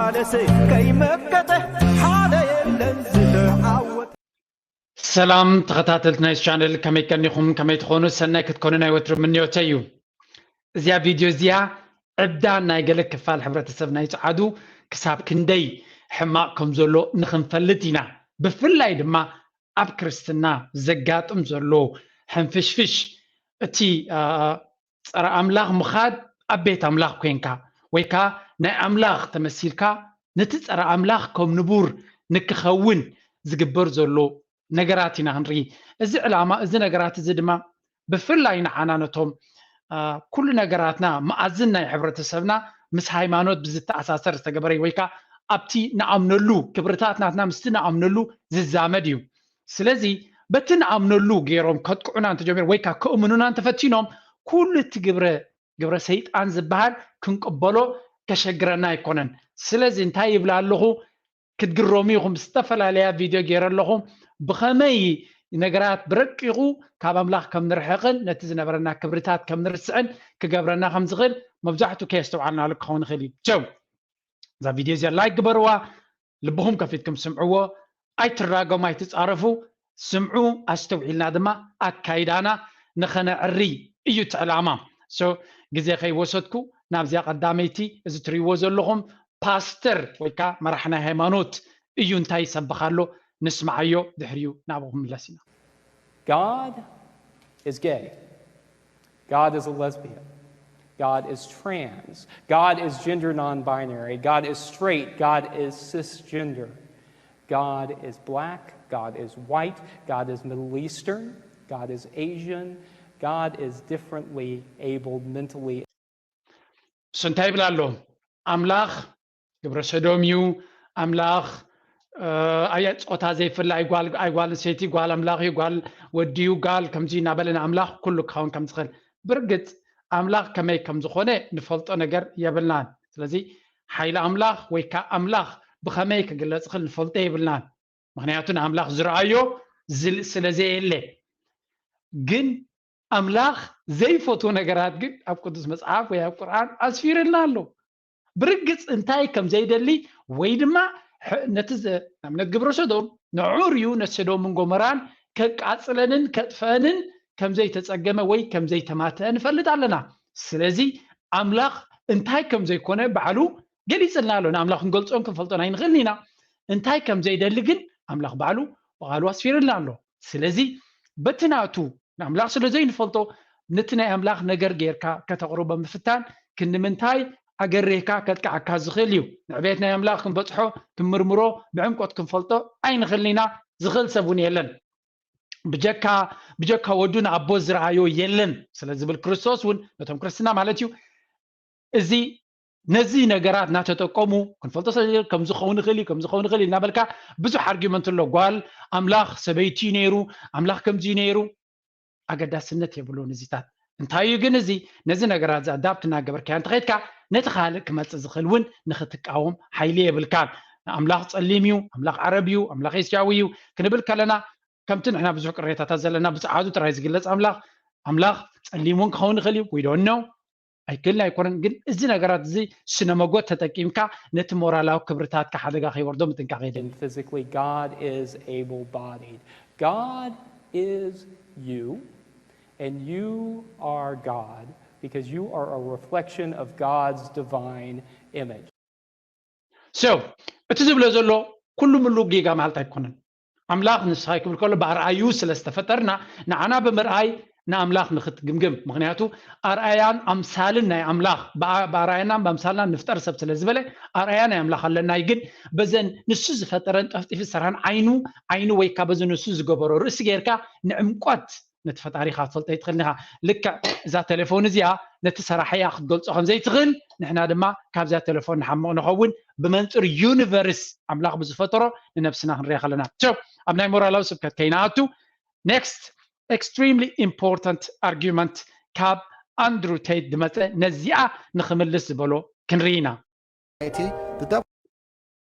ኣለሰ ከይመከተ ሓደ የለን ዝተዓወተ። ሰላም ተኸታተልቲ ናይ ቻነል፣ ከመይ ቀኒኹም? ከመይ ትኾኑ? ሰናይ ክትኮኑ ናይ ወትሩ ምንዮተይ እዩ። እዚኣ ቪድዮ እዚኣ ዕብዳን ናይ ገለ ክፋል ሕብረተሰብ ናይ ጸዓዱ ክሳብ ክንደይ ሕማቕ ከም ዘሎ ንኽንፈልጥ ኢና። ብፍላይ ድማ ኣብ ክርስትና ዘጋጥም ዘሎ ሕንፍሽፍሽ፣ እቲ ጸረ ኣምላኽ ምኻድ ኣብ ቤት ኣምላኽ ኮንካ ወይ ከዓ ናይ ኣምላኽ ተመሲልካ ነቲ ጸረ ኣምላኽ ከም ንቡር ንክኸውን ዝግበር ዘሎ ነገራት ኢና ክንርኢ። እዚ ዕላማ እዚ ነገራት እዚ ድማ ብፍላይ ንዓና ነቶም ኩሉ ነገራትና መኣዝን ናይ ሕብረተሰብና ምስ ሃይማኖት ብዝተኣሳሰር ዝተገበረ ወይ ከዓ ኣብቲ ንኣምነሉ ክብርታት ናትና ምስቲ ንኣምነሉ ዝዛመድ እዩ። ስለዚ በቲ ንኣምነሉ ገይሮም ከጥቅዑና እንተጀሚሮም ወይ ከዓ ከእምኑና እንተፈቲኖም ኩሉ እቲ ግብረ ግብረ ሰይጣን ዝበሃል ክንቅበሎ ከሸግረና ኣይኮነን። ስለዚ እንታይ ይብላ ኣለኹ? ክትግረሙ ኢኹም። ዝተፈላለያ ቪድዮ ገይረ ኣለኹ። ብኸመይ ነገራት ብረቂቑ ካብ ኣምላኽ ከም ንርሕቕን ነቲ ዝነበረና ክብርታት ከም ንርስዕን ክገብረና ከም ዝኽእል መብዛሕቱ ከየስተውዓልናሉ ክኸውን ይኽእል እዩ። ቸው እዛ ቪድዮ እዚኣ ላይክ ግበርዋ፣ ልብኹም ከፊትኩም ስምዕዎ፣ ኣይትራገሙ፣ ኣይትጻረፉ፣ ስምዑ፣ ኣስተውዒልና ድማ ኣካይዳና ንኸነዕሪ እዩ እቲ ዕላማ። ሶ ግዜ ከይወሰድኩ ናብዚኣ ቀዳመይቲ እዚ ትሪእዎ ዘለኹም ፓስተር ወይ ከዓ መራሕ ናይ ሃይማኖት እዩ እንታይ ይሰብኽ ኣሎ ንስምዓዮ፣ ድሕሪኡ ናብኡ ክንምለስ ኢና። God is gay. God is a lesbian. God is trans. God is gender non binary. God is straight. God is cisgender. God is black. God is white. God is Middle Eastern. God is Asian. God is differently abled mentally. እሱ እንታይ ይብል ኣሎ? ኣምላኽ ግብረ ሰዶም እዩ። ኣምላኽ ኣያ ጾታ ዘይፍለ ኣይጓል ኣይጓል ኣንስተይቲ ጓል ኣምላኽ እዩ፣ ጓል ወዲ እዩ፣ ጋል ከምዚ እናበለ ንኣምላኽ ኩሉ ክኸውን ከም ዝኽእል። ብርግጽ ኣምላኽ ከመይ ከም ዝኾነ ንፈልጦ ነገር የብልናን። ስለዚ ሓይሊ ኣምላኽ ወይ ከዓ ኣምላኽ ብኸመይ ክግለጽ ይኽእል ንፈልጦ የብልናን። ምኽንያቱ ንኣምላኽ ዝረኣዮ ስለ ዘየለ። ግን ኣምላኽ ዘይፈትዎ ነገራት ግን ኣብ ቅዱስ መጽሓፍ ወይ ኣብ ቁርኣን ኣስፊርልና ኣሎ። ብርግጽ እንታይ ከም ዘይደሊ ወይ ድማ ነቲ ንኣብነት ግብረ ሰዶም ንዑር እዩ ነቲ ሰዶምን ጎመራን ከቃጽለንን ከጥፈአንን ከም ዘይተጸገመ ወይ ከም ዘይተማተአ ንፈልጥ ኣለና። ስለዚ ኣምላኽ እንታይ ከም ዘይኮነ ባዕሉ ገሊጽልና ኣሎ። ንኣምላኽ ክንገልጾን ክንፈልጦን ኣይንኽእልን ኢና። እንታይ ከም ዘይደሊ ግን ኣምላኽ ባዕሉ ብቓሉ ኣስፊርልና ኣሎ። ስለዚ በቲ ናቱ ንኣምላኽ ስለ ዘይንፈልጦ ነቲ ናይ ኣምላኽ ነገር ጌርካ ከተቕርቦ ምፍታን ክንምንታይ ኣገሪህካ ከጥቅዓካ ዝኽእል እዩ። ንዕቤት ናይ ኣምላኽ ክንበጽሖ ክንምርምሮ ብዕምቆት ክንፈልጦ ኣይንኽእልን ኢና። ዝኽእል ሰብ እውን የለን። ብጀካ ብጀካ ወዱ ንኣቦ ዝረኣዮ የለን ስለ ዝብል ክርስቶስ እውን ነቶም ክርስትና ማለት እዩ እዚ ነዚ ነገራት እናተጠቀሙ ክንፈልጦ ስለ ከምዚ ክኸውን ይኽእል እዩ ከምዚ ክኸውን ይኽእል እዩ እናበልካ ብዙሕ ኣርጊመንት ኣሎ። ጓል ኣምላኽ ሰበይቲ እዩ ነይሩ፣ ኣምላኽ ከምዚ እዩ ነይሩ፣ ኣገዳስነት የብሉን እዚታት። እንታይ እዩ ግን እዚ ነዚ ነገራት እዚ ኣዳፕት እናገበርካዮ እንተኸይድካ ነቲ ካልእ ክመፅእ ዝኽእል እውን ንኽትቃወም ሓይሊ የብልካን። ኣምላኽ ፀሊም እዩ፣ ኣምላኽ ዓረብ እዩ፣ ኣምላኽ ኤስያዊ እዩ ክንብል ከለና ከምቲ ንሕና ብዙሕ ቅሬታታት ዘለና ብፀዓዱ ጥራይ ዝግለፅ ኣምላኽ ኣምላኽ ፀሊም እውን ክኸውን ይኽእል እዩ። We don't know ኣይክእልን ኣይኮነን ግን እዚ ነገራት እዚ ስነ መጎት ተጠቂምካ ነቲ ሞራላዊ ክብርታትካ ሓደጋ ከይወርዶ ምጥንቃቕ የድሊ። Physically, God is able bodied. God is you, and you are God because you are a reflection of God's divine image. So እቲ ዝብሎ ዘሎ ኩሉ ምሉ ጌጋ ማለት ኣይኮነን። ኣምላኽ ንስኻ ክብል ከሎ ብኣርኣዩ ስለ ዝተፈጠርና ንዓና ብምርኣይ ንኣምላኽ ንኽትግምግም። ምኽንያቱ ኣርኣያን ኣምሳልን ናይ ኣምላኽ ብኣርኣያናን ብኣምሳልናን ንፍጠር ሰብ ስለ ዝበለ ኣርኣያ ናይ ኣምላኽ ኣለና እዩ። ግን በዘን ንሱ ዝፈጠረን ጠፍጢፊ ዝሰርሐን ዓይኑ ዓይኑ ወይ ካብ በዚ ንሱ ዝገበሮ ርእሲ ጌርካ ንዕምቆት ነቲ ፈጣሪኻ ክትፈልጦ ይትኽእል ኢኻ። ልክዕ እዛ ቴሌፎን እዚኣ ነቲ ሰራሐያ ክትገልጾ ከም ዘይትኽእል ንሕና ድማ ካብዚኣ ቴሌፎን ንሓምቕ ንኸውን ብመንፅር ዩኒቨርስ ኣምላኽ ብዝፈጠሮ ንነብስና ክንሪኣ ከለና ቸው ኣብ ናይ ሞራላዊ ስብከት ከይንኣቱ next extremely important argument ካብ ኣንድሩ ቴይት ዝመፀ ነዚኣ ንክምልስ ዝበሎ ክንርኢ ኢና።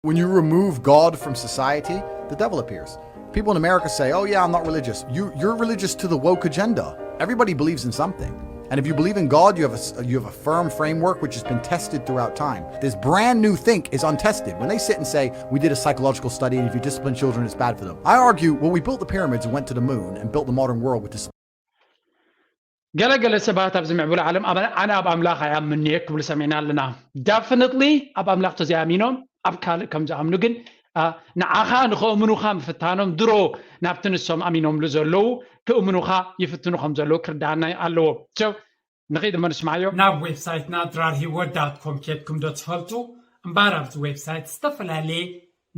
When you remove God from society, the devil appears. People in America say, oh, yeah, I'm not religious. You, you're religious to the woke agenda. Everybody believes in something. And if you believe in God, you have, a, you have a firm framework which has been tested throughout time. This brand new think is untested. When they sit and say, "We did a psychological study, and if you discipline children, it's bad for them." I argue, well, we built the pyramids and went to the moon and built the modern world with this. ገለገለ ሰባት ኣብዚ ምዕቡል ዓለም ኣነ ኣብ ኣምላኽ ኣይኣምንየ ክብሉ ሰሚዕና ኣለና። Definitely ኣብ ኣምላኽ ተዘይኣሚኖም ኣብ ካልእ ከም ዝኣምኑ ግን ንዓኻ ንኸእምኑኻ ምፍታኖም ድሮ ናብቲ ንሶም ኣሚኖምሉ ዘለዉ ክእምኑኻ ይፍትኑ ከም ዘለዉ ክርዳኣና ኣለዎ። ንኸይድ እሞ ንስማዓዮ። ናብ ዌብሳይትና ድራር ሂወት ዳት ኮም ኬድኩም ዶ ትፈልጡ? እምበኣር ኣብዚ ዌብሳይት ዝተፈላለየ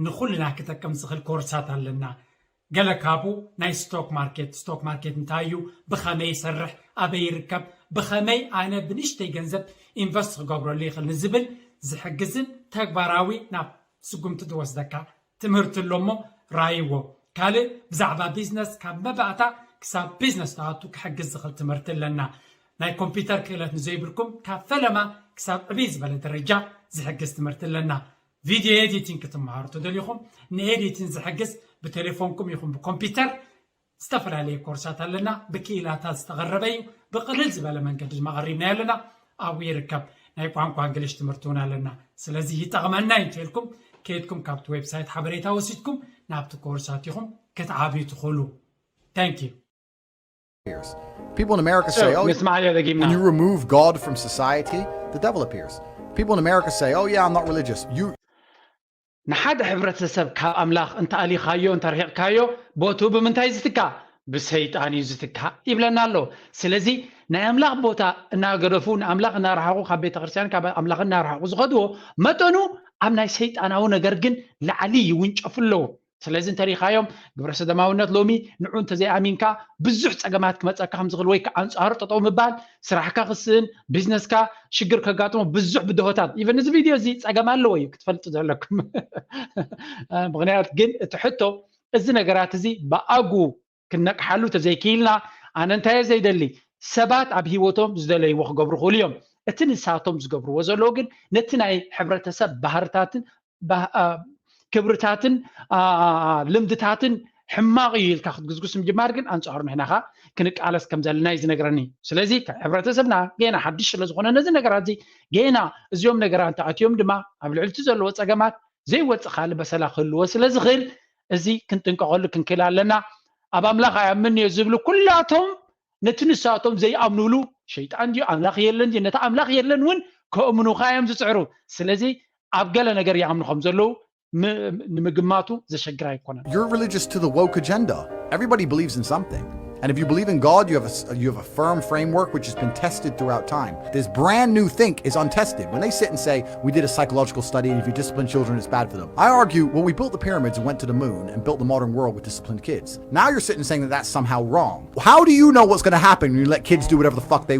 ንኹልና ክጠቅም ዝኽእል ኮርሳት ኣለና። ገለ ካብኡ ናይ ስቶክ ማርኬት፣ ስቶክ ማርኬት እንታይ እዩ፣ ብኸመይ ይሰርሕ፣ ኣበይ ይርከብ፣ ብኸመይ ኣነ ብንእሽተይ ገንዘብ ኢንቨስት ክገብረሉ ይኽእል ንዝብል ዝሕግዝን ተግባራዊ ናብ ስጉምቲ ዝወስደካ ትምህርቲ ኣሎ እሞ ራይዎ። ካልእ ብዛዕባ ቢዝነስ ካብ መባእታ ክሳብ ቢዝነስ ትኣቱ ክሕግዝ ዝኽእል ትምህርቲ ኣለና። ናይ ኮምፒውተር ክእለት ንዘይብልኩም ካብ ፈለማ ክሳብ ዕብይ ዝበለ ደረጃ ዝሕግዝ ትምህርቲ ኣለና። ቪድዮ ኤዲቲንግ ክትመሃሩ ተደሊኹም ንኤዲቲንግ ዝሕግዝ ብቴሌፎንኩም ይኹን ብኮምፒውተር ዝተፈላለየ ኮርሳት ኣለና። ብክኢላታት ዝተቐረበ እዩ። ብቕልል ዝበለ መንገዲ ድማ ቀሪብናዮ ኣለና። ኣብኡ ይርከብ። ናይ ቋንቋ እንግሊሽ ትምህርቲ እውን ኣለና። ስለዚ ይጠቕመና እዩ እንተልኩም ከይድኩም ካብቲ ዌብሳይት ሓበሬታ ወሲድኩም ናብቲ ኮርሳት ኢኹም ክትዓብዩ ትኽእሉ። Thank you። People in America say, "Oh, ንስማዓዮ ደጊምና when you remove God from society, the devil appears." People in America say, "Oh, yeah, I'm not religious." You ንሓደ ሕብረተሰብ ካብ ኣምላኽ እንተኣሊኻዮ እንተርሒቕካዮ ቦትኡ ብምንታይ ዝትካእ? ብሰይጣን እዩ ዝትካእ ይብለና ኣሎ። ስለዚ ናይ ኣምላኽ ቦታ እናገደፉ ንኣምላኽ እናረሓቑ ካብ ቤተ ክርስቲያን ካብ ኣምላኽ እናረሓቑ ዝኸድዎ መጠኑ ኣብ ናይ ሰይጣናዊ ነገር ግን ላዕሊ ይውንጨፉ ኣለዉ። ስለዚ እንተሪኻዮም ግብረ ሰደማውነት ሎሚ ንዑ እንተዘይኣሚንካ ብዙሕ ጸገማት ክመጸካ ከም ዝኽእል ወይ ከዓ ኣንጻሩ ጠጠው ምባል ስራሕካ ክስእን ቢዝነስካ ሽግር ከጋጥሞ ብዙሕ ብድሆታት ኢቨን እዚ ቪድዮ እዚ ጸገም ኣለዎ እዩ ክትፈልጡ ዘለኩም። ምክንያት ግን እቲ ሕቶ እዚ ነገራት እዚ ብኣጉ ክነቅሓሉ ተዘይክኢልና ኣነ እንታየ ዘይደሊ ሰባት ኣብ ህይወቶም ዝደለይዎ ክገብሩ ክእሉ እዮም። እቲ ንሳቶም ዝገብርዎ ዘለዉ ግን ነቲ ናይ ሕብረተሰብ ባህርታትን ክብርታትን ልምድታትን ሕማቕ እዩ ኢልካ ክትግዝጉስ ምጅማር ግን ኣንፃሩ ንሕናኻ ክንቃለስ ከም ዘለና እዩ ዝነግረኒ። ስለዚ ሕብረተሰብና ገና ሓድሽ ስለ ዝኾነ ነዚ ነገራት እዚ ገና እዚኦም ነገራት እንተኣትዮም ድማ ኣብ ልዕልቲ ዘለዎ ፀገማት ዘይወፅእ ካልእ በሰላ ክህልዎ ስለ ዝኽእል እዚ ክንጥንቀቐሉ ክንክእል ኣለና። ኣብ ኣምላኽ ኣይኣምን እየ ዝብሉ ኩላቶም ነቲ ንሳቶም ዘይኣምኑሉ ሸይጣን ድዩ ኣምላኽ የለን ድዩ ነቲ ኣምላኽ የለን እውን ከእምኑኻ እዮም ዝፅዕሩ። ስለዚ ኣብ ገለ ነገር ይኣምኑ ከም ዘለዉ ንምግማቱ ዘሸግር ኣይኮነን። You're religious to the woke agenda. Everybody believes in something. And if you believe in God, you have, a, you have a firm framework which has been tested throughout time. This brand new think is untested. When they sit and say, "We did a psychological study, and if you discipline children, it's bad for them." I argue, well, we built the pyramids and went to the moon and built the modern world with disciplined kids. Now you're sitting saying that that's somehow wrong. How do you know what's going to happen when you let kids do whatever the fuck they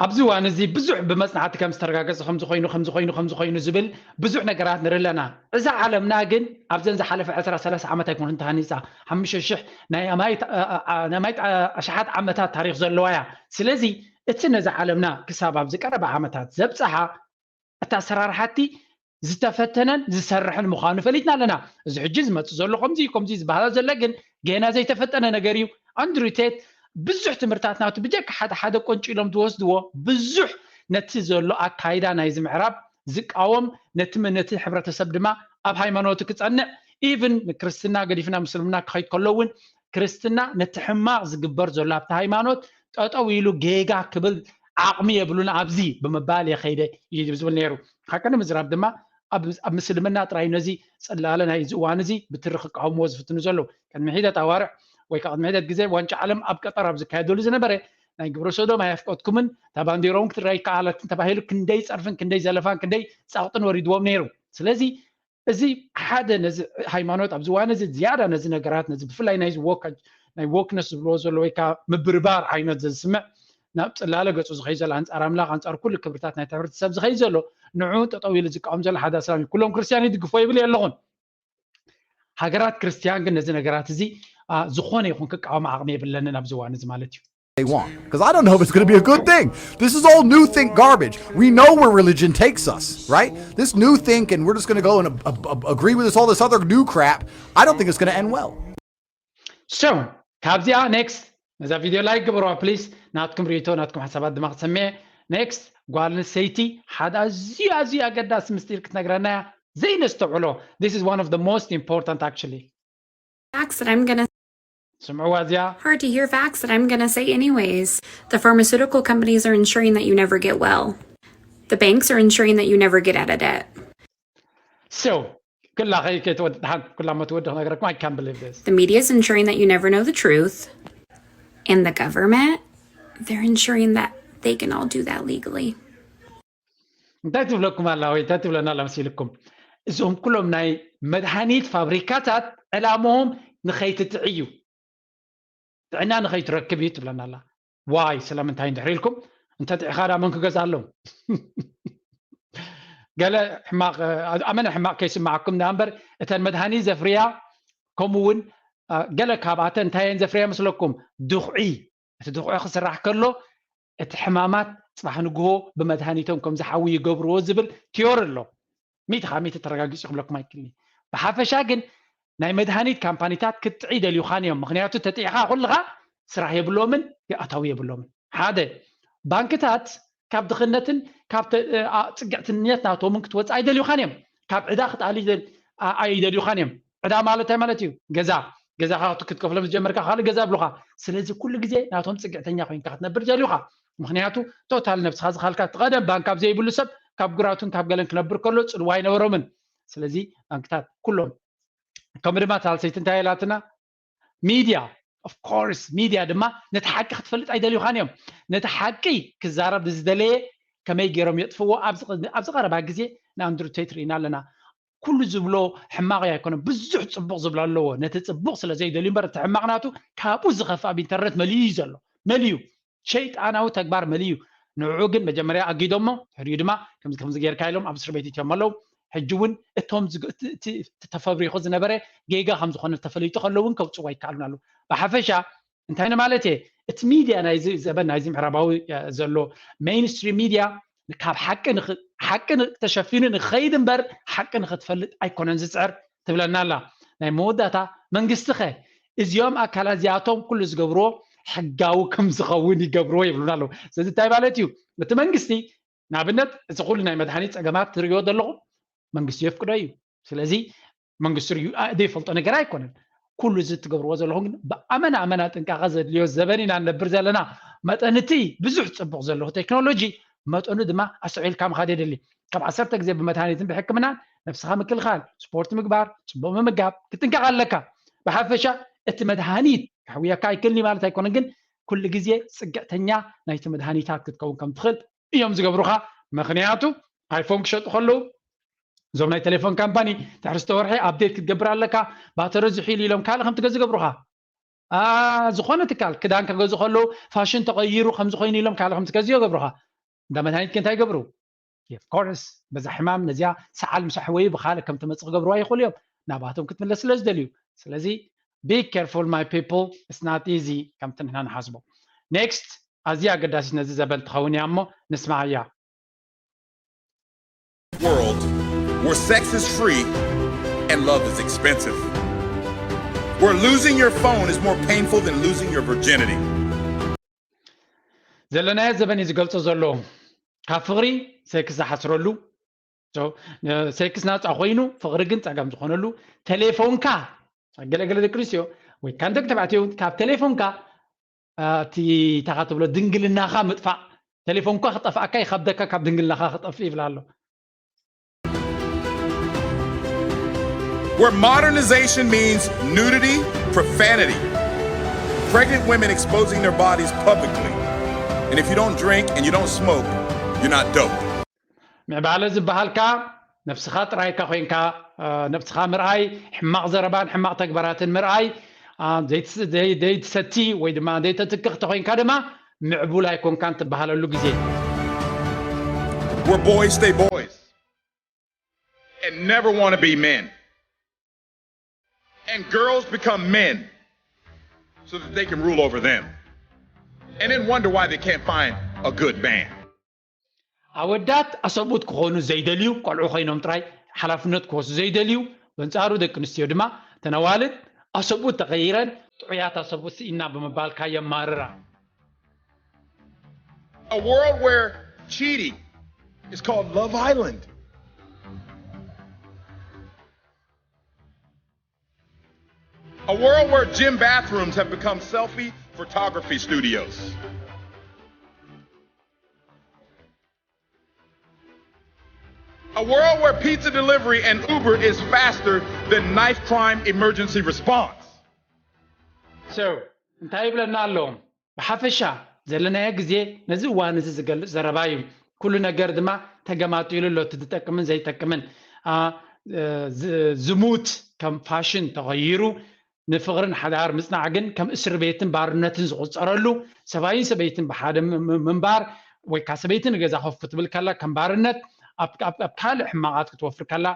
ኣብዚ እዋን እዚ ብዙሕ ብመፅናዕቲ ከም ዝተረጋገፀ ከምዝኮይኑ ከምዝኮይኑ ከምዝኮይኑ ዝብል ብዙሕ ነገራት ንርኢ ኣለና። እዛ ዓለምና ግን ኣብዘን ዝሓለፈ ዕስራ ሰላሳ ዓመት ኣይኮነትን ተሃኒፃ ሓሙሽተ ሽሕ ናይ ኣማይት ኣሽሓት ዓመታት ታሪክ ዘለዋ እያ። ስለዚ እቲ ነዛ ዓለምና ክሳብ ኣብዚ ቀረባ ዓመታት ዘብፀሓ ኣተኣሰራርሓቲ ዝተፈተነን ዝሰርሕን ምዃኑ ፈሊጥና ኣለና። እዚ ሕጂ ዝመፅእ ዘሎ ከምዚ ከምዚ ዝበሃሎ ዘሎ ግን ገና ዘይተፈጠነ ነገር እዩ። ኣንድሩ ቴት ብዙሕ ትምህርታት ናቱ ብጀካ ሓደ ሓደ ቆንጪሎም ዝወስድዎ ብዙሕ ነቲ ዘሎ ኣካይዳ ናይዚ ምዕራብ ዝቃወም ነቲ ነቲ ሕብረተሰብ ድማ ኣብ ሃይማኖቱ ክፀንዕ ኢቭን ንክርስትና ገዲፍና ምስልምና ክኸይድ ከሎ እውን ክርስትና ነቲ ሕማቕ ዝግበር ዘሎ ኣብቲ ሃይማኖት ጠጠው ኢሉ ጌጋ ክብል ዓቕሚ የብሉን ኣብዚ ብምባል እየ ከይደ እዩ ዝብል ነይሩ። ሓቂ ንምዝራብ ድማ ኣብ ምስልምና ጥራይ ነዚ ፅላለ ናይ እዚ እዋን እዚ ብትሪ ክቃወምዎ ዝፍትኑ ዘለዉ። ቅድሚ ሒደት ኣዋርሕ ወይ ከዓ ቅድሚ ሒደት ግዜ ዋንጫ ዓለም ኣብ ቀጠር ኣብ ዝካየደሉ ዝነበረ ናይ ግብረ ሶዶም ኣየፍቀድኩምን እታ ባንዴራውን ክትረኣ ይከኣለትን ተባሂሉ ክንደይ ፀርፍን ክንደይ ዘለፋን ክንደይ ፃቕጥን ወሪድዎም ነይሩ። ስለዚ እዚ ሓደ ነዚ ሃይማኖት ኣብዚ እዋን እዚ ዝያዳ ነዚ ነገራት ነዚ ብፍላይ ናይ ናይ ዎክነስ ዝብልዎ ዘሎ ወይ ከዓ ምብርባር ዓይነት ዘዝስምዕ ናብ ፅላለ ገፁ ዝኸይ ዘሎ ኣንፃር ኣምላኽ ኣንፃር ኩሉ ክብርታት ናይቲ ሕብረተሰብ ዝኸይ ዘሎ ንዑ ጠጠው ኢሉ ዝቃወም ዘሎ ሓደ ኣስላም እዩ። ኩሎም ክርስትያን ይድግፎ ይብል የለኹን። ሃገራት ክርስትያን ግን ነዚ ነገራት እዚ ዝኾነ ይኹን ክቃወም ዓቕሚ የብለንን ኣብዚ እዋን እዚ ማለት እዩ። They want. Because I don't know if it's going to be a good thing. This is all new think garbage. We know where religion takes us, right? This new think, and we're just going to go and uh, uh, agree with this all this other new crap. I don't think it's going to end well. So ካብዚኣ ኔክስት ነዛ ቪድዮ ላይክ ግበርዋ ፕሊስ። ናትኩም ርእይቶ ናትኩም ሓሳባት ድማ ክሰምዕ። ኔክስት፣ ጓል ኣንስተይቲ ሓደ ኣዝዩ ኣዝዩ ኣገዳሲ ምስጢር ክትነግረና እያ። ዘይነስተውዕሎ። This is one of the most important actually. Facts that I'm gonna ስምዕዋ እዚኣ። Hard to hear facts that I'm gonna say anyways. The pharmaceutical companies are ensuring that you never get well. The banks are ensuring that you never get out of debt. So ኩላ ከይ ከይትወድ ደሓን ኩላ ሞ ትወድ ክነግረኩም። I can't believe this. The media is ensuring that you never know the truth. And the government, they're ensuring that they can all do that legally. እንታይ ትብለኩም ኣላ ወይ እንታይ ትብለና ኣላ መሲልኩም? እዞም ኩሎም ናይ መድሃኒት ፋብሪካታት ዕላምኦም ንኸይትጥዒ እዩ፣ ጥዕና ንኸይትረክብ እዩ ትብለና ኣላ። ዋይ ስለምንታይ እንድሕር ኢልኩም፣ እንተጥዒኻ ዳ መን ክገዝኣሎም? ገለ ሕማቕ ኣመነ ሕማቕ ከይስማዓኩም ዳ እምበር፣ እተን መድሃኒት ዘፍርያ ከምኡ እውን ገለ ካብኣተን እንታይ እየን ዘፍርያ መስለኩም? ድኹዒ። እቲ ድኹዒ ክስራሕ ከሎ እቲ ሕማማት ፅባሕ ንግሆ ብመድሃኒቶም ከም ዝሓዊ ይገብርዎ ዝብል ቲዮሪ ኣሎ። ሚእቲ ካብ ሚእቲ ተረጋጊፁ ክብለኩም ኣይክልኒ። ብሓፈሻ ግን ናይ መድሃኒት ካምፓኒታት ክትጥዒ ደልዩኻን እዮም። ምክንያቱ ተጢዕኻ ኩልኻ ስራሕ የብሎምን ኣታዊ የብሎምን። ሓደ ባንክታት ካብ ድኽነትን ካብ ጽግዕትነት ናቶምን ክትወፅእ ኣይደልዩኻን እዮም። ካብ ዕዳ ክትኣሊ ኣይደልዩኻን እዮም። ዕዳ ማለት እንታይ ማለት እዩ? ገዛ ገዛኻ ክትከፍሎም ዝጀመርካ ካልእ ገዛ ብሉኻ። ስለዚ ኩሉ ግዜ ናቶም ጽግዕተኛ ኮይንካ ክትነብር ደልዩኻ። ምክንያቱ ቶታል ነብስኻ ዝኻልካ እቲ ቀደም ባንክ ካብ ዘይብሉ ሰብ ካብ ግራቱን ካብ ገለን ክነብር ከሎ ጽልዋ ኣይነበሮምን። ስለዚ ባንክታት ኩሎም ከምኡ ድማ ሳልሰይቲ እንታይ ኢላትና? ሚድያ of course ሚድያ ድማ ነቲ ሓቂ ክትፈልጥ ኣይደልዩኻን እዮም። ነቲ ሓቂ ክዛረብ ዝደለየ ከመይ ገይሮም የጥፍዎ ኣብዚ ቀረባ ግዜ ንኣንድሩ ቴት ርኢና ኣለና። ኩሉ ዝብሎ ሕማቕ ኣይኮነን፣ ብዙሕ ፅቡቕ ዝብሎ ኣለዎ። ነቲ ፅቡቕ ስለ ዘይደልዩ እምበር እቲ ሕማቕ ናቱ ካብኡ ዝኸፍእ ኣብ ኢንተርነት መሊኡ እዩ ዘሎ። መሊኡ ሸይጣናዊ ተግባር መሊኡ። ንዕኡ ግን መጀመርያ ኣጊዶሞ ሕሪኡ ድማ ከምዚ ከምዚ ጌርካ ኢሎም ኣብ እስር ቤት እትዮም ኣለዉ። ሕጂ እውን እቶም ተፈብሪኹ ዝነበረ ጌጋ ከም ዝኾነ ተፈሊጡ ከሎ እውን ከውፅዎ ኣይከኣሉን ኣለዉ። ብሓፈሻ እንታይ ንማለት እየ? እቲ ሚድያ ናይዚ ዘበን ናይዚ ምዕራባዊ ዘሎ ሜይንስትሪም ሚድያ ካብ ሓቂ ሓቂ ተሸፊኑ ንኸይድ እምበር ሓቂ ንክትፈልጥ ኣይኮነን ዝፅዕር ትብለና ኣላ። ናይ መወዳእታ መንግስቲ ኸ እዚኦም ኣካላት እዚኣቶም ኩሉ ዝገብርዎ ሕጋዊ ከም ዝኸውን ይገብርዎ ይብሉና ኣለዉ። ስለዚ እንታይ ማለት እዩ? እቲ መንግስቲ ንኣብነት እዚ ኩሉ ናይ መድሃኒት ፀገማት ትርእዮ ዘለኹም መንግስቲ የፍቅዶ እዩ። ስለዚ መንግስቲ ርእዩ ዘይፈልጦ ነገር ኣይኮነን። ኩሉ እዚ ትገብርዎ ዘለኹም ግን ብኣመና ኣመና ጥንቃቐ ዘድልዮ ዘበን ኢና ንነብር ዘለና። መጠን እቲ ብዙሕ ፅቡቕ ዘለኹ ቴክኖሎጂ መጠኑ ድማ ኣስተውዒልካ ምኻድ የድሊ። ካብ ዓሰርተ ግዜ ብመድሃኒትን ብሕክምናን ነብስኻ ምክልኻል፣ ስፖርት ምግባር፣ ፅቡቕ ምምጋብ ክትጥንቀቕ ኣለካ። ብሓፈሻ እቲ መድሃኒት ከሕውየካ ኣይክእልን ማለት ኣይኮነን፣ ግን ኩሉ ግዜ ፅግዕተኛ ናይቲ መድሃኒታት ክትከውን ከም ትኽእል እዮም ዝገብሩኻ። ምክንያቱ ኣይፎን ክሸጡ ከለዉ እዞም ናይ ቴሌፎን ካምፓኒ ድሕሪ ዝተ ወርሒ ኣፕዴት ክትገብር ኣለካ፣ ባተሪ ዝሒሉ ኢሎም ካልእ ከም ትገዝ ይገብሩኻ። ዝኾነ ትካል ክዳን ከገዙ ከለዉ ፋሽን ተቐይሩ ከም ዝኾይኑ ኢሎም ካልእ ከም ትገዝ ይገብሩኻ። እንዳ መድሃኒት እንታይ ይገብሩ? ኦፍኮርስ በዛ ሕማም ነዚኣ ሰዓል ምስ ኣሕወዩ ብካልእ ከም ትመፅእ ክገብርዋ ይኽእሉ እዮም፣ ናባቶም ክትምለስ ስለ ዝደልዩ። ስለዚ be careful my people, it's not easy ከምቲ ንሕና ንሓስቦ። ኔክስት ኣዝያ ኣገዳሲት ነዚ ዘበን ትኸውን እያ እሞ ንስማዓያ። World where sex is free and love is expensive, where losing your phone is more painful than losing your virginity. ዘለናዮ ዘበን እዩ ዝገልጾ ዘሎ። ካብ ፍቕሪ ሴክስ ዝሓስረሉ፣ ሴክስ ናፃ ኮይኑ ፍቕሪ ግን ፀገም ዝኾነሉ፣ ቴሌፎንካ ገለገለ ደቂ ኣንስትዮ ወይ ካን ደቂ ተባዕትዮ ካብ ቴሌፎንካ እቲ ታኻ ትብሎ ድንግልናኻ ምጥፋእ፣ ቴሌፎንካ ክጠፍኣካ ይኸብደካ ካብ ድንግልናኻ ክጠፍእ ይብላ ኣሎ። Where modernization means nudity, profanity, pregnant women exposing their bodies publicly. And if you don't drink and you don't smoke, you're not dope. ምዕባለ ዝበሃል ከኣ ነብስኻ ጥራይካ ኮይንካ ነብስኻ ምርኣይ፣ ሕማቕ ዘረባን ሕማቕ ተግባራትን ምርኣይ፣ ዘይትሰቲ ወይ ድማ ዘይተትክኽ ተኮይንካ ድማ ምዕቡል ኣይኮንካን ትበሃለሉ ግዜ። Where boys stay boys and never want to be men. And girls become men so that they can rule over them. And then wonder why they can't find a good man. ኣወዳት ኣሰብኡት ክኾኑ ዘይደልዩ፣ ቆልዑ ኮይኖም ጥራይ ሓላፍነት ክወስዱ ዘይደልዩ፣ በንጻሩ ደቂ ኣንስትዮ ድማ ተነዋልድ ኣሰብኡት ተቐይረን ጥዑያት ኣሰቡ ስኢና ብምባልካ የማርራ። A world where cheating is called Love Island. A world where gym bathrooms have become selfie photography studios. A world where pizza delivery and Uber is faster than knife crime emergency response. So እንታይ ይብለና ኣሎ? ብሓፈሻ ዘለናዮ ግዜ ነዚ እዋን እዚ ዝገልጽ ዘረባ እዩ። ኩሉ ነገር ድማ ተገማጢሉ ኣሎ፣ እቲ ዝጠቅምን ዘይጠቅምን። ዝሙት ከም ፋሽን ተቐይሩ፣ ንፍቕርን ሓዳር ምጽናዕ ግን ከም እስር ቤትን ባርነትን ዝቑጸረሉ፣ ሰብኣይን ሰበይትን ብሓደ ምንባር፣ ወይ ከኣ ሰበይቲ ንገዛ ኮፍ ክትብል ከላ ከም ባርነት፣ ኣብ ካልእ ሕማቓት ክትወፍር ከላ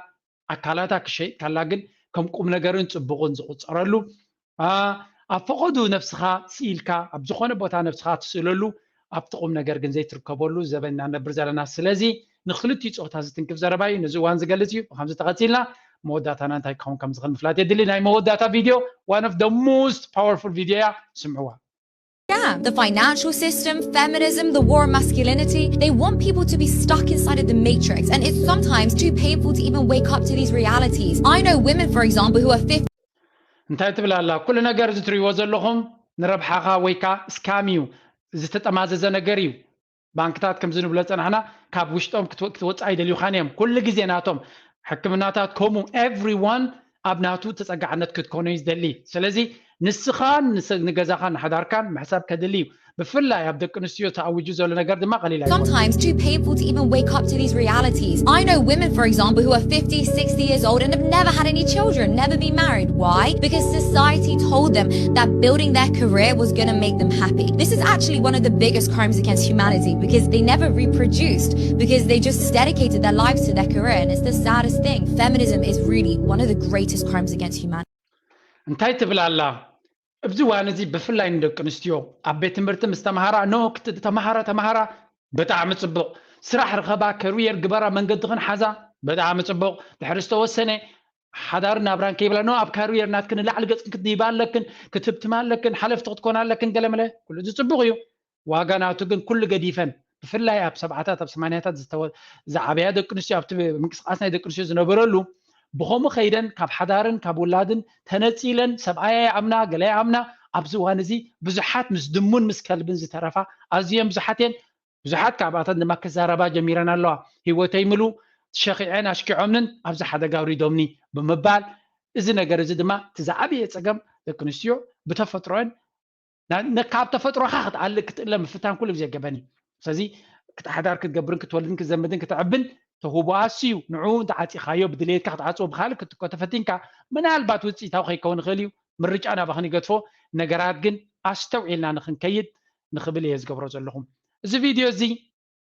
ኣካላታ ክሸይጥ ከላ ግን ከም ቁም ነገርን ጽቡቕን ዝቑጸረሉ፣ ኣብ ፈቐዱ ነብስኻ ስኢልካ ኣብ ዝኾነ ቦታ ነብስኻ ትስእለሉ፣ ኣብቲ ቁም ነገር ግን ዘይትርከበሉ ዘበን ኢና ነብር ዘለና። ስለዚ ንክልቲኡ ጾታ ዝትንክፍ ዘረባ እዩ። ነዚ እዋን ዝገልጽ እዩ። ብከምዚ ተቐጺልና መወዳእታና እንታይ ክኸውን ከም ዝኽእል ምፍላጥ የድሊ። ናይ መወዳእታ ቪድዮ one of the most powerful ቪድዮ እያ፣ ስምዕዋ። Yeah, the financial system, feminism, the war on masculinity, they want people to be stuck inside of the matrix, and it's sometimes too painful to even wake up to these realities. I know women, for example, who are fifty. እንታይ ትብል ኣላ? ኩሉ ነገር እዚ ትሪእዎ ዘለኹም ንረብሓኻ ወይ ከዓ ስካም እዩ፣ ዝተጠማዘዘ ነገር እዩ። ባንክታት ከምዚ ንብሎ ዝጸናሕና ካብ ውሽጦም ክትወ- ክትወጽእ ኣይደልዩኻን እዮም። ኩሉ ግዜ ናቶም ሕክምናታት ከምኡ everyone ኣብ ናቱ ተጸጋዕነት ክትኮኖ እዩ ዝደሊ። ስለዚ ንስኻን ንገዛኻን ንሓዳርካን ምሕሳብ ከድሊ እዩ። ብፍላይ ኣብ ደቂ ኣንስትዮ ተኣዊጁ ዘሎ ነገር ድማ ቀሊል ኣይኮነን። Sometimes too painful to even wake up to these realities. I know women, for example, who are fifty, sixty years old and have never had any children, never been married. Why? Because society told them that building their career was going to make them happy. This is actually one of the biggest crimes against humanity because they never reproduced, because they just dedicated their lives to their career, and it's the saddest thing. Feminism is really one of the greatest crimes against humanity. እንታይ ትብል ኣላ? ኣብዚ እዋን እዚ ብፍላይ ንደቂ ኣንስትዮ ኣብ ቤት ትምህርቲ ምስ ተምሃራ ኖ ክት- ተምሃራ ተምሃራ ብጣዕሚ ጽቡቕ፣ ስራሕ ርኸባ፣ ከርየር ግበራ፣ መንገድኽን ሓዛ፣ ብጣዕሚ ጽቡቕ። ድሕሪ ዝተወሰነ ሓዳርን ናብራን ከይብላ ኖ ኣብ ካርየር ናትክን ንላዕሊ ገጽክን ክትድይባ ኣለክን፣ ክትህብትማ ኣለክን፣ ሓለፍቲ ክትኮና ኣለክን፣ ገለመለ ኩሉ እዚ ጽቡቕ እዩ። ዋጋ ናቱ ግን ኩሉ ገዲፈን ብፍላይ ኣብ ሰብዓታት ኣብ ሰማንያታት ዝተወ- ዝዓበያ ደቂ ኣንስትዮ ኣብቲ ምንቅስቃስ ናይ ደቂ ኣንስትዮ ዝነበረሉ ብኸምኡ ከይደን ካብ ሓዳርን ካብ ውላድን ተነፂለን ሰብኣያ ይኣምና ገለ ይኣምና ኣብዚ እዋን እዚ ብዙሓት ምስ ድሙን ምስ ከልብን ዝተረፋ ኣዝየን ብዙሓት እየን። ብዙሓት ካብኣተን ድማ ክዛረባ ጀሚረን ኣለዋ። ህይወተይ ምሉ ሸኺዐን ኣሽኪዖምንን ኣብዚ ሓደጋ ኣውሪዶምኒ ብምባል እዚ ነገር እዚ ድማ እቲ ዝዓበየ ፀገም ደቂ ኣንስትዮ ብተፈጥሮአን ካብ ተፈጥሮኻ ክትኣልእ ክትእለ ምፍታን ኩሉ ግዜ ገበን እዩ። ስለዚ ክትሓዳር ክትገብርን ክትወልድን ክትዘምድን ክትዕብን ተውህቦ ኣስዩ ንዕኡ እንተዓፂኻዮ ብድሌትካ ክትዓፅዎ ብካልእ ክትኮ ተፈቲንካ ምናልባት ውፅኢታዊ ከይከውን ይኽእል እዩ። ምርጫ ናባኽን ይገድፎ። ነገራት ግን ኣስተውዒልና ንክንከይድ ንክብል እየ ዝገብሮ ዘለኹም። እዚ ቪድዮ እዚ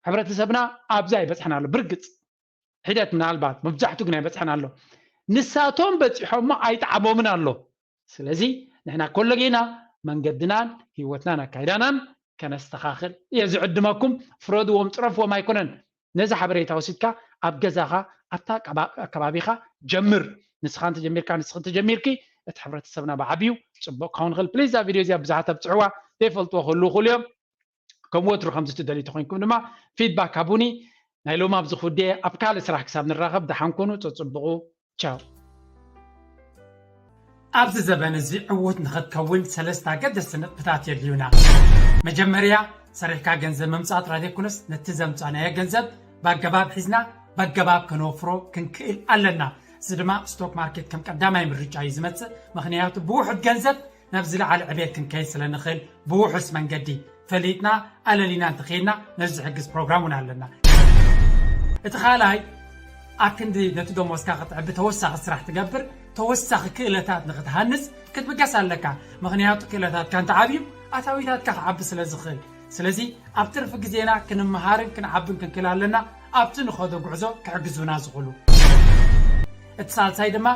ሕብረተሰብና ኣብዚ ኣይበፅሐን ኣሎ። ብርግፅ ሒደት ምናልባት መብዛሕቱ ግን ኣይበፅሐን ኣሎ። ንሳቶም በፂሖሞ ኣይጠዓሞምን ኣሎ። ስለዚ ንሕና ኮለጌና መንገድናን ህይወትናን ኣካይዳናን ከነስተኻኽል እየ ዝዕድመኩም። ፍረድዎም፣ ፅረፍዎም ኣይኮነን። ነዚ ሓበሬታ ወሲድካ ኣብ ገዛኻ ኣብታ ኣካባቢኻ ጀምር። ንስኻ እንተጀሚርካ ንስኺ እንተጀሚርኪ እቲ ሕብረተሰብና ብዓብዩ ፅቡቕ ክኸውን ይኽእል። ፕሊዝ እዛ ቪድዮ እዚኣ ብዙሓት ኣብፅሕዋ፣ ዘይፈልጥዎ ክህልዉ ይኽእሉ እዮም። ከም ወትሩ ከምዚ ትደልዩ ተኾይንኩም ድማ ፊድባክ ሃቡኒ። ናይ ሎም ኣብዚ ክውድእ እየ። ኣብ ካልእ ስራሕ ክሳብ ንራኸብ ደሓን ኩኑ፣ ጸጽብቑ። ቻው። ኣብዚ ዘበን እዚ ዕዉት ንኽትከውን ሰለስተ ኣገደስቲ ነጥብታት የድልዩና። መጀመርያ ሰሪሕካ ገንዘብ ምምጻእ ጥራይ ዘይኮነስ ነቲ ዘምጻእናዮ ገንዘብ ብኣገባብ ሒዝና ብኣገባብ ከነወፍሮ ክንክእል ኣለና። እዚ ድማ ስቶክ ማርኬት ከም ቀዳማይ ምርጫ እዩ ዝመጽእ። ምኽንያቱ ብውሑድ ገንዘብ ናብ ዝለዓለ ዕቤት ክንከይድ ስለ ንኽእል ብውሑስ መንገዲ ፈሊጥና ኣለሊና እንተኸይድና ነዚ ዝሕግዝ ፕሮግራም እውን ኣለና። እቲ ካልኣይ ኣብ ክንዲ ነቲ ደሞዝካ ክትዕቢ ተወሳኺ ስራሕ ትገብር ተወሳኺ ክእለታት ንክትሃንፅ ክትብገስ ኣለካ። ምኽንያቱ ክእለታትካ እንተዓብዩ ኣታዊታትካ ክዓቢ ስለ ዝኽእል። ስለዚ ኣብ ትርፊ ግዜና ክንመሃርን ክንዓብን ክንክእል ኣለና ኣብቲ ንኸዶ ጉዕዞ ክሕግዙና ዝኽእሉ። እቲ ሳልሳይ ድማ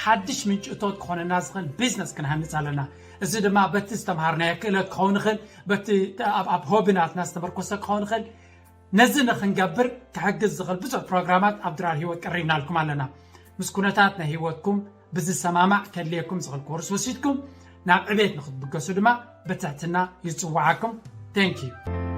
ሓድሽ ምንጪ እቶት ክኾነና ዝኽእል ቢዝነስ ክንሃንፅ ኣለና። እዚ ድማ በቲ ዝተምሃርናዮ ክእለት ክኸውን ይኽእል፣ በቲ ኣብ ሆቢ ናትና ዝተመርኮሰ ክኸውን ይኽእል። ነዚ ንክንገብር ክሕግዝ ዝኽእል ብዙሕ ፕሮግራማት ኣብ ድራር ህይወት ቀሪብናልኩም ኣለና። ምስ ኩነታት ናይ ህይወትኩም ብዝሰማማዕ ከድልየኩም ዝኽእል ኮርስ ወሲድኩም ናብ ዕቤት ንክትብገሱ ድማ ብትሕትና ይፅዋዓኩም። Thank you።